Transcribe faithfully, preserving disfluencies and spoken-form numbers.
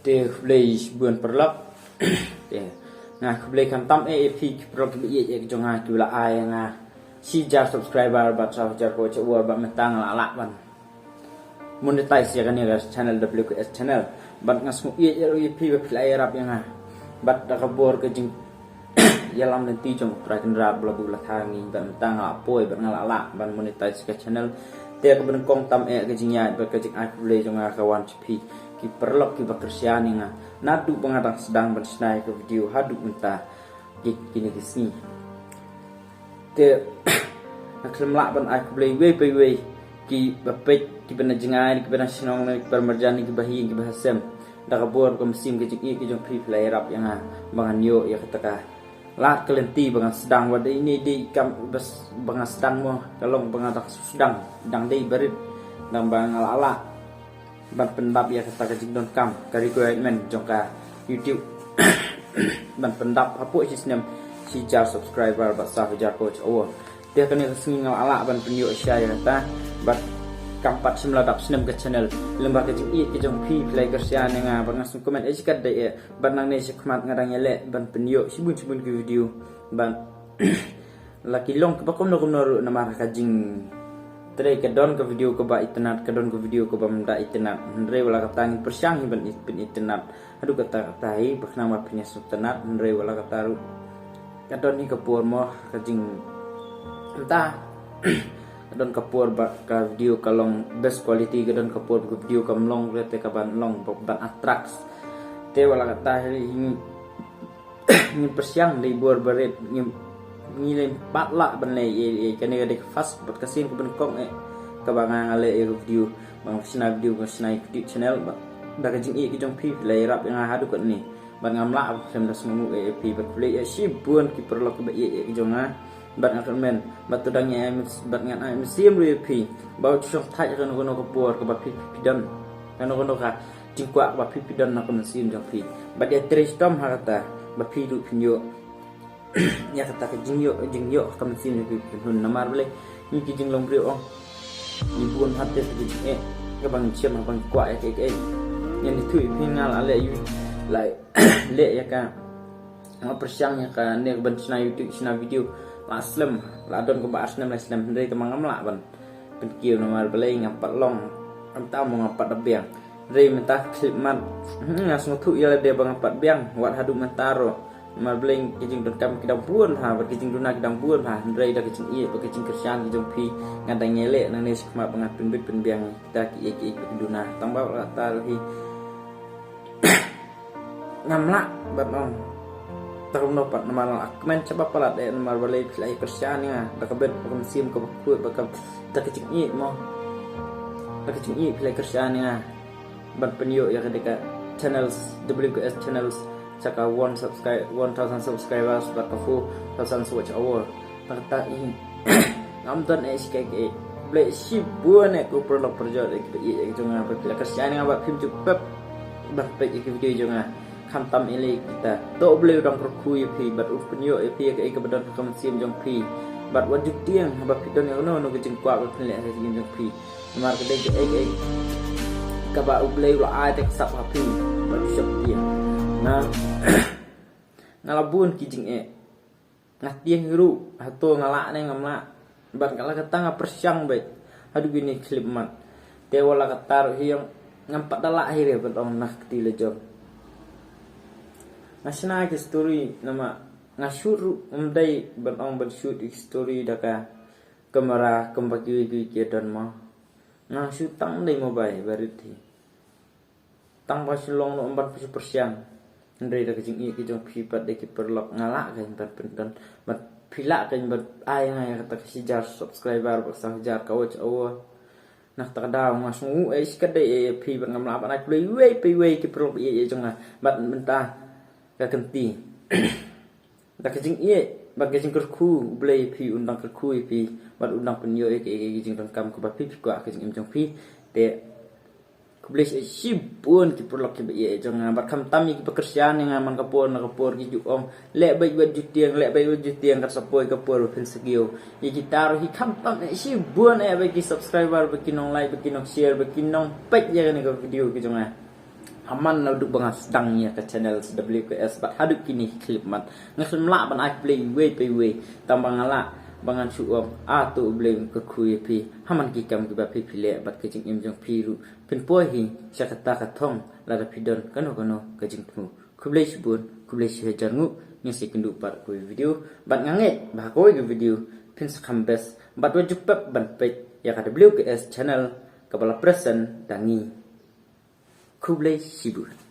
Te khublei shibun paralok. Te nga khublei khamtam eh ïa phi ki paralok kiba ïeit eh jong nga kiba la ai ïa nga shi hajar subscriber bad saw hajar ko cha uar bad mynta nga la lah ban monetize ïa kane ka channel W K S channel. Bad nga sngew ïeit ïa phi ba phi la ïarap ïa nga bad da ka bor ka jing ïalam lynti jong U Trai Kynrad ba la buh la thang ïa ngi bad mynta nga la poi bad nga la lah ban monetize ka channel. Te kaba nyngkong tam eh ka jingïaid bad ka jingai khublei jong nga ka wan sha phi ki paralok kiba kyrshan ïa nga naduh ba nga dang sdang ban shna ïa ka video haduh mynta ki kine ki sngi. Te nga khlem lah ban ai khublei iwei pa iwei kiba peit, kiba na jngai, kiba na shnong, kiba marjan, kiba hi, kiba hasem. Da ka bor ka mynsiem ka jingïeit ka jong phi phi la ïarap ïa nga ba ngan ïoh ïa kata ka lad ka lynti ba ngan sdang. Wat dei ne dei kam bas ba ngan sdang mo, ka long ba nga dang sdang, dang dei barit, dang ba nga la lah ban pyndap ïa kata ka jingdonkam, ka requirement jong ka YouTube ban pyndap hapoh shi snem shi hajar subscriber bad saw hajar ko cha uar. Te kane ka sngi nga la lah ban pynïoh sha ïa kata bad kam pat shym la dap snem ka channel. Lyngba ka jingïeit ka jong phi phi la kyrshan ïa nga bad nga sngew kmen eh shi katdei eh bad nangne shakhmat nga dang ïaleh ban pynïoh shibun shibun ki video bad la ki long kiba kumno kumno ruh namar ka jingtrei ka don ka video kaba itynnad, ka don ka video kaba ym da itynnad. Hynrei wat la kata ngin pyrshang hi ban pyn-itynnad haduh katta katta hi ba khnang ba phin ïasngewtynnad. Hynrei wat la kata ruh ka don hi ka por mo ka jing, mynta ka don ka por ba ka video ka long best quality, ka don ka por ba ka video kam long re te ka ban long ba ban attract. Te wat la kata hi ngin pyrshang dei bor barit, ngi, ngi leh pat lah ban leh ïa, ïa kane ka dei ka first bad ka sien kaba nyngkong eh kaba nga nga leh ïa ka video, ba nga shna video, ba nga shna ïa ka YouTube channel bad da ka jingïeit ka jong phi phi la ïarap ïa nga haduh katne. Bad ngam lah ban khlem da sngewnguh eh ïa phi bad khublei ïa shibun ki paralok kiba ïeit eh ka jong nga. Bad nga kmen bad to dang ïa bad ngan ai mynsiem ruh ïa phi ba u shong thait ha kano kano ka por kaba phi phi don, kano kano ka jingkwah ba phi phi don na ka mynsiem jong phi. Bad ïa trei shitom ha kata ba phi ruh phin ïoh ïa kata ka jingïoh, jingïoh ka mynsiem jong phi phin hun. Namar balei ngi ki jinglong briew ong ngi bun ha te ki jingeh kaba ngi shem haba ngi kwah ïa kaei kaei. Ngi ni thui phi nga la leh ïa u, la leh ïa ka, nga pyrshang ïa kane ka ban shna YouTube, shna video la slem, la don kaba ar snem lai snem, hynrei te ma ngam lah ban pynkiew namar balei ngam pat long, mynta mo ngam pat da biang. Hynrei mynta khyllipmat, hmm, nga sngewthuh ïa lade ba ngam pat biang wat haduh mynta ruh. Namar balei ki jingdonkam ki dang bun bha bad ki jingduna ki dang bun bha, hynrei da ka jingïeit bad ka jingkyrshan ki jong phi nga dang ïaleh nangne shakhmat ba ngan pynbit pynbiang kita kiei kiei ba ki duna. Tang ba wat la kata ruh hi ngam lah ban ong te kumno pat namar nga la kmen shaba palat eh namar balei phi la ïa kyrshan ïa nga da ka bit ba ka mynsiem kaba khuid bad ka, da ka jingïeit mo, da ka jingïeit phi la ïa kyrshan ïa nga ban pynïoh ïa ka dei ka channels, W K S channels, sha ka one subscribe, one thousand subscribers bad ka four thousand watch hour. Bad kata hi ngam don eh shi kaei kaei. Khublei shibun eh ko paralok parajor eh kiba ïeit eh jong nga ba phi la kyrshan ïa nga bad phim ju pep ban peit ïa ki video jong nga. Khamtam eh lei kita, to U Blei u dang kyrkhu ïa phi bad u pynïoh ïa phi ïa kaei kaba don ha ka mynsiem jong phi. Bad wat ju tieng haba phi don ïa kano kano ka jingkwah ba phin leh ha ka jingim jong phi. Namar ka dei kaei kaei kaba U Blei u la ai te ka sap ha phi. Bad ju shah tieng. Nga, nga la bun ki jingeh. Nga tieng hi ruh, hato nga lah ne ngam lah. Bad nga la kata nga pyrshang beit haduh kine khyllipmat. Te wat la kata ruh hi ong ngam pat da lah hi re ban ong na ka kti la jong. Nga shna ki story namar nga shoot ruh ym dei ban ong ban shoot ki story da ka kamera kumba kiwei kiwei ki don mo. Nga shoot tang dei mobile ba rit hi. Tang ba shu long noh ban pyrshang. Hynrei da ka jingïeit ka jong phi bad da ki paralok nga lah kein ban pyndon bad phi lah kein ban ai ïa nga ïa kata ka shi hajar subscriber bad saw hajar ka watch hour. Na kata ka daw nga sngew eh shi katdei eh ïa phi bad ngam lah ban ai khublei iwei pa iwei ki paralok ba ïeit ïa jong nga bad mynta ka kynti. Da ka jingïeit bad ka jingkyrkhu U Blei ïa phi un dang kyrkhu ïa phi bad un dang pynïoh ïa ka, ïa ka jingdonkam kaba phi phi kwah ka jingim jong phi. Te khublei shibun ki paralok kiba ïeit jong nga bad khamtam ïa kiba kyrshan ïa nga man ka por na ka por ki ju ong leh beit wat ju tieng, leh beit wat ju tieng, kat sa poi ka por ba phin sa kiew. Ïa kita ruh hi khamtam eh shibun eh bad ki subscriber, bad ki nong like, bad ki nong share, bad ki nong peit ïa kane ka video ka jong nga. Haman naduh ba nga sdang ïa ka channel WKS bad haduh kine ki khyllipmat, nga khlem lah ban ai khublei iwei pa iwei. Tang ba nga lah ba ngan shu ong, a to U Blei un kyrkhu ïa phi ha man ki kam kiba phi phi leh bad ka jingim jong phi ruh phin poi hi sha kata ka thong lada phi don kano kano ka jingthmu. Khublei shibun, khublei shihajar nguh. Ngin sa ïakynduh pat ha kawei ka video bad nga ngeit ba ha kawei ka video phin sa kham best. Bad wat ju pep ban peit ïa ka WKS channel kaba la present da ngi. Khublei shibun.